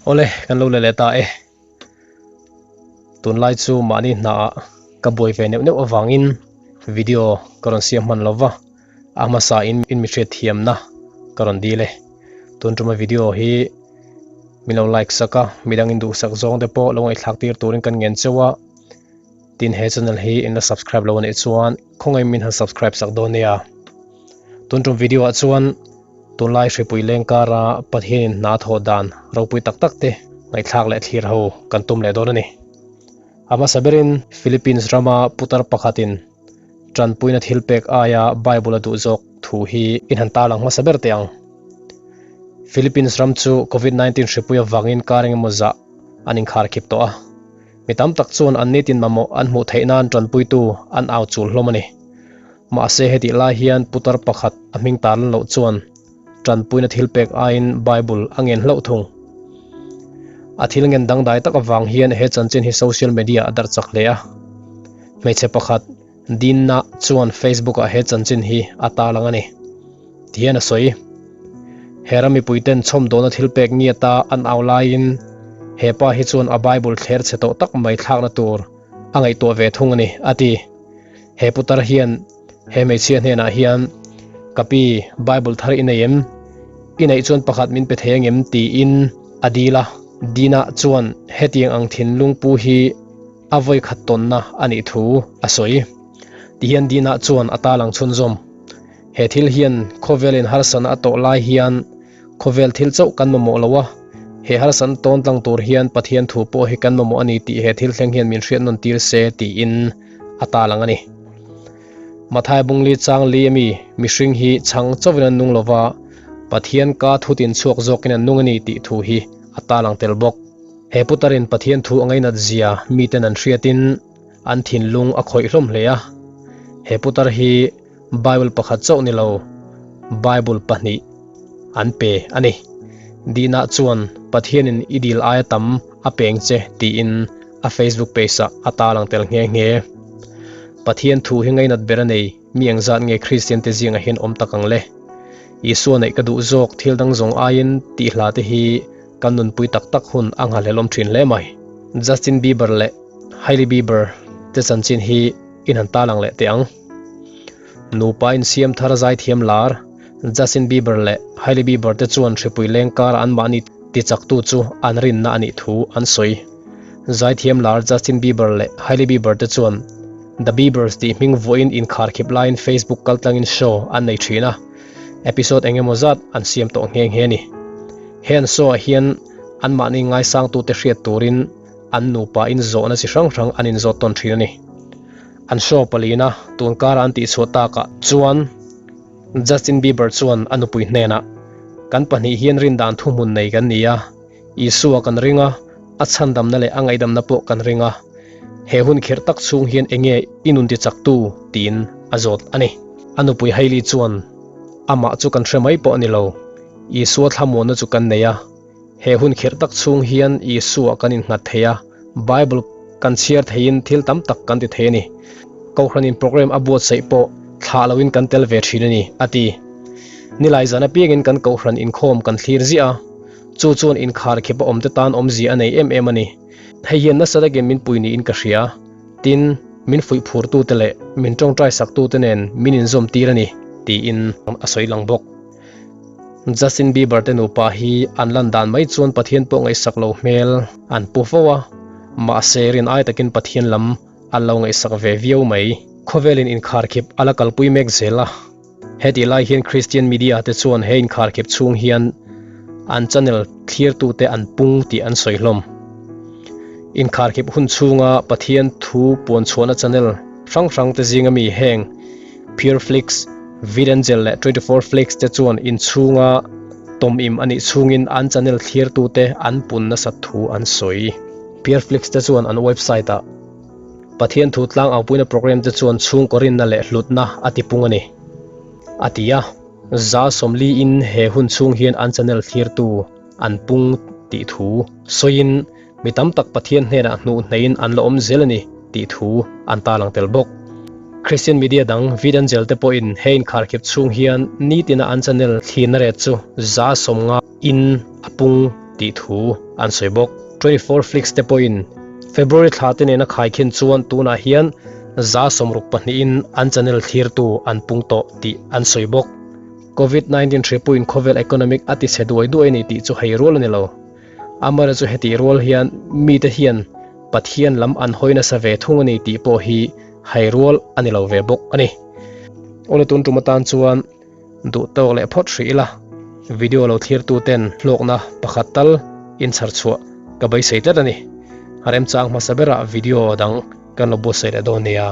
Awle, kan lo leh leh ta e. Tunlai chu mahni hnaah ka buai ve neuh neuh avangin video ka rawn siam hman lo va, a hmasa in in mi hriat thiamna ka rawn dil e. Tun tuma video hi min lo like sak a, midang in duhsak zawng te pawh lo ngaihthlak tir turin kan ngen cheu a. Tin he channel hi in la subscribe lo anih chuan khawngaih min han subscribe sak dawn nia. Tun tum video ah chuan tunlai hripui leng kara Pathianin hna thawh dan ropui tak tak te ngaihthlak leh thlir ho kan tum leh dawn a ni. A hmasa berin Philippines rama putar pakhatin tanpuina thil pek aia Bible a duh zawk thu hi in han tarlang hmasa ber teh ang. Philippines ram chu Covid 19 hripui avangin kar engemaw zah an inkharkhip tawh a. Mi tam tak chuan an nitin mamawh an hmuh theih nan tanpuitu an au chul hlawm a ni. Mahse hetih lai hian putar pakhat a hming tarlan loh chuan tanpuina thil pek aiin Bible a ngen hlauh thung. A thil ngen dangdai tak avang hian he chanchin hi social media a darh chak hle a. Hmeichhe pakhat Dinna chuan Facebook ah he chanchin hi a tarlang a ni. Tihian a sawi. He ram mipuiten chhawmdawlna thil pek ngiata an au laiin he pa hi chuan a Bible thler chhe tawh tak mai thlakna tur a ngaihtuah ve thung a ni, a ti. He putar hian he hmeichhia hnenah hian, Ka pi, Bible thar i nei em? I neih chuan pakhat min pe thei angem? tiin a dil a. Dina chuan hetiang ang thinlung pu hi a vawi khat tawnna a nih thu a sawi. Tihian Dina chuan a talang chhunzawm. He thil hian khawvelin harsatna a tawh lai hian khawvel thil chauh kan mamawh lo a, he harsatna tawn tlang tur hian Pathian thu pawh hi kan mamawh a ni tih he thil thleng hian min hriat nawn tir se tiin a talang a ni. Mathai Bungli chang li ami mihring hi chhang chauhin an nung lova, Pathian ka thu tin chhuak zawkin an nung a ni tih thu hi a talang tel bawk. He putarin Pathian thu a ngainat zia miten an hriatin an thinlung a khawih hlawm hle a. He putar hi Bible pakhat chauh ni lo, Bible pahnih an pe a ni. Dina chuan Pathianin i dil aia tam a peng che tiin a Facebook page ah a tarlang tel nghe nghe. Pathian thu hi ngainat ber a nei, mi engzat nge Kristian te zingah hian awm tak ang le? Isua neih ka duh zawk thil dang zawng aiin tih hla te hi kan nunpui tak tak hun a nghahlelawm thin hle mai. Justin Bieber leh Hailey Bieber te chanchin hi in han tarlang leh teh ang. Nupa insiam thar zaithiam lar Justin Bieber leh Hailey Bieber te chuan hripui leng kara anmahni tichaktu chu an rinna a nih thu an sawi. Zaithiam lar Justin Bieber leh Hailey Bieber te chuan The Biebers tih hming vuahin inkharkhip laiin Facebook kaltlangin show an nei thin a, episode eng emaw zat an siam tawh nghe nghe a ni. He an show ah hian anmahni ngaisangtute hriat turin an nupa in zawhna chi hrang hrang an inzawt tawn thin a ni. An show palina tun kara an tihchhuah takah chuan Justin Bieber chuan a nupui hnenah, Kan pahnih hian rindan thuhmun nei kan ni a, Isua kan ring a, a chhandamna leh a ngaihdamna pawh kan ring a. He hun khirh tak chhung hian enge i nun tichaktu? tiin a zawt a ni. A nupui Hailey chuan, Amah chu kan hre mai pawh a ni lo, Isua thlamuanna chu kan nei a. He hun khirh tak chhung hian Isua kan innghat thei a, Bible kan chhiar theiin thil tam tak kan ti thei a ni. Kohhranin program a buatsaih pawh thlah loin kan tel ve thin a ni, a ti. Nilai zan apiangin kan kohhran inkhawm kan thlir ziah a, chu chuan inkhar khep a awmte tan awmzia a nei em em a ni. Hei hian nasa takin min pui niin ka hria. Tin, min fuih phurtute leh min tawngtai saktute nen min inzawm tir a ni, tiin a sawi lang bawk. Justin Bieber te nupa hi an lan dan mai chuan Pathian pawh ngaihsak lo hmel an pu fo a, mahse rin ai takin Pathian lam an lo ngaihsak ve viau mai. Khawvelin inkharkhip a la kalpui mek zel a, hetih lai hian Christian media te chuan he inkharkhip chhung hian an channel thlirtute an pung tih an sawi hlawm. Inkharkhip hun chhunga Pathian thu puanchhuahna channel hrang hrang te zinga mi heng Pureflix, Vidangel leh 24 Flix te chuan inchhunga tawmim a nih chhungin an channel thlirtute an pun nasat thu an sawi. Pureflix te chuan an website-ah Pathian thu tlang aupuina program te chuan chhungkaw rinna leh hlutna a tipung a ni, a ti a. 40 in he hun chhung hian an channel thlirtu an pung tih thu sawiin Mi tam tak Pathian hnenah hnuh hneiin an la awm zel a ni tih thu an tarlang tel bawk. Christian media dang Vidangel te pawhin he inkharkhip chhung hian nitina an channel thlirna ret chu 90 in a pung tih. tih thu an sawi bawk. 24 Flix te pawhin February thla te nena khaikhin chuan tunah hian 62%-in an channel thlirtu an pung tawh tih an sawi bawk. Covid 19 hripuiin khawvel economic a ti chhe duai duai a ni tih chu hei rual a ni lo. Amaherawhchu chu hetih rual hian mite hian Pathian lam an hawi nasa ve thung a ni tih pawh hi hai rual a ni lo ve bawk a ni. Awle tun tum atan chuan duh tawk leh phawt hrih ila, video lo thlirtu ten hlawkna pakhat tal inchhar chhuah ka beisei tlat a ni. Remchang hmasa berah video dang kan lo buatsaih leh dawn nia.